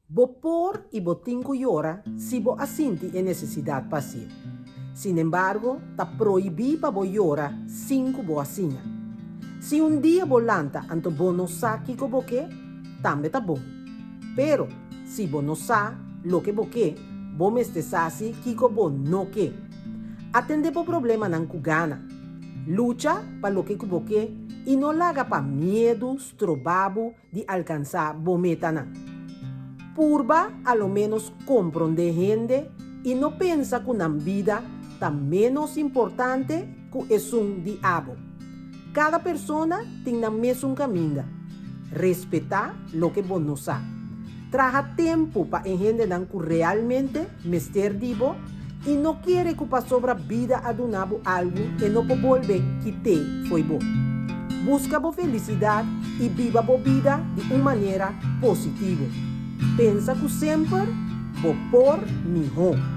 Bo por i bo tin ku yora si bo a sinti e nesesidat pa hasié. Sinembargo, ta prohibí pa bo yora sin ku bo a siña. Si un dia bo lanta anto bo no sa kiko bo ke, tambe ta bon. Pero, si bo no sa loke bo ke, bo mester sa si kiko bo no ke. Atendé bo problemanan ku gana. Lucha pa loke ku bo ke i no laga pa miedu stroba bo di alkansá bo metanan. Purba a lo ménos komprondé hende i no pensa ku nan bida ta ménos importante ku esun di abo. Kada persona tin nan mesun kaminda. Respetá loke bo no sa. Traha tempu pa e hendenan ku realmente mester di bo i no kere ku pasobra bida a duna bo algu e no por bolbe kit'é fo'i bo. Buska bo felisidat i biba bo bida di un manera positivo. Pensa ku semper bo por mihó.